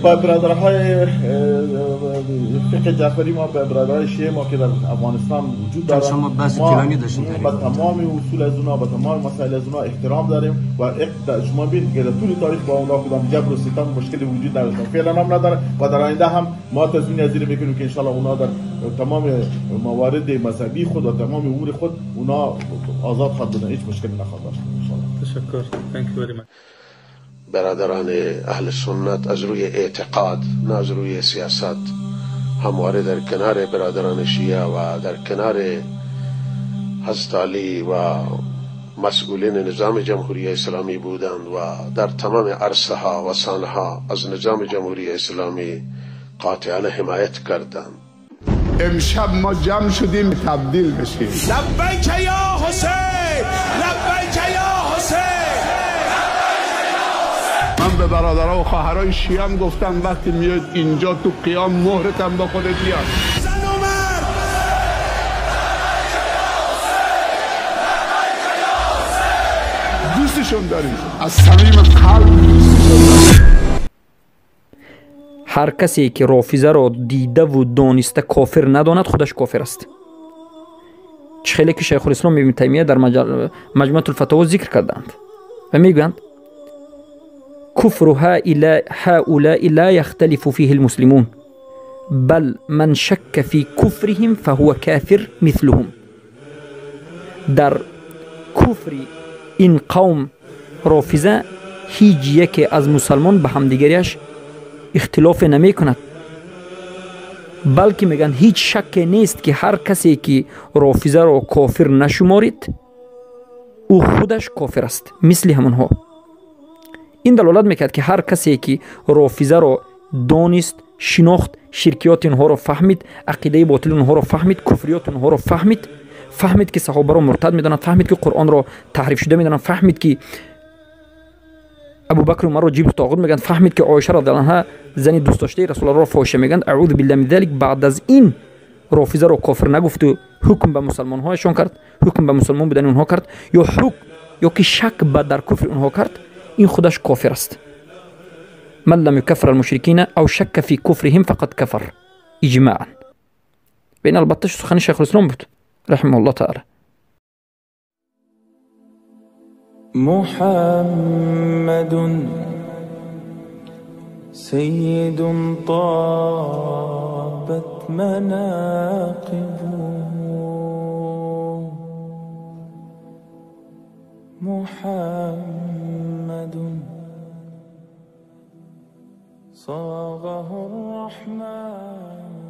با برادرهای فقه جعفری ما، به برادرهای شیعه ما که در افغانستان وجود دارند، شما بحث طولانی داشتین، با تمام اصول از اونا، با تمام مسائل از اونا احترام داریم و شما ببینید که در طول تاریخ با اونا کدام جبر و ستم مشکلی وجود نداشت، فعلا هم نداره و در آینده هم ما تضمین از این میکنیم که ان شاء الله اونا در تمام موارد مذهبی خود و تمام امور خود اونا آزاد خواهد بودن، هیچ مشکلی نخواهد داشت ان شاء الله. تشکر. Thank you very much. برادران اهل سنت از روی اعتقاد نه از روی سیاست همواره در کنار برادران شیعه و در کنار حضرت علی و مسئولین نظام جمهوری اسلامی بودند و در تمام عرصه ها و صحنه ها از نظام جمهوری اسلامی قاطعانه حمایت کردند. امشب ما جمع شدیم تبدیل بشیم. لبیک یا حسین، لبیک یا حسین. من به برادرها و خواهرای شیعه گفتم وقتی میاد اینجا تو قیام مهرتم با خودت بیار. زن و مرد دوستشون داریم، از صمیم قلب دوستشون داریم. هر کسی که رافضه را دیده و دانسته کافر نداند خودش کافر است. خیلی که شیخ الاسلام ابن تیمیه در مجموعه الفتاوا ذکر کردند و میگویند كفر هؤلاء لا يختلف فيه المسلمون بل من شك في كفرهم فهو كافر مثلهم. در کفر این قوم رافضه هیچ یکی از مسلمان به همدیگریش اختلاف نمی کند، بلکه میگن هیچ شک نیست که هر کسی که رافضه را کافر نشمارید او خودش کافر است مثل همونها. این دلالت میکرد که هر کسی که رافضه را دانست، شناخت، شرکیات اینها را فهمید، عقیده باطل اونها را فهمید، کفریات اونها را فهمید، فهمید که صحابه را مرتد میدانند، فهمید که قرآن را تحریف شده میدانند، فهمید که ابوبکر و عمر را جیب طاغوت میگن، فهمید که عایشه رضی الله عنها زن دوست داشته رسول الله را فاحشه میگن، اعوذ بالله من ذلک. بعد از این رافضه را کافر نگفت و حکم به مسلمان هایشان کرد، حکم به مسلمان بودن اونها کرد، یا حکم یا که شک به در کفر اونها کرد، این خودش کافر است. من لم يكفر المشركين او شك في كفرهم فقد كفر اجماعا. بین البته سخن شیخ الاسلام بود رحمه الله تعالی. محمد سيد طابت مناقبه، محمد صاغه الرحمن.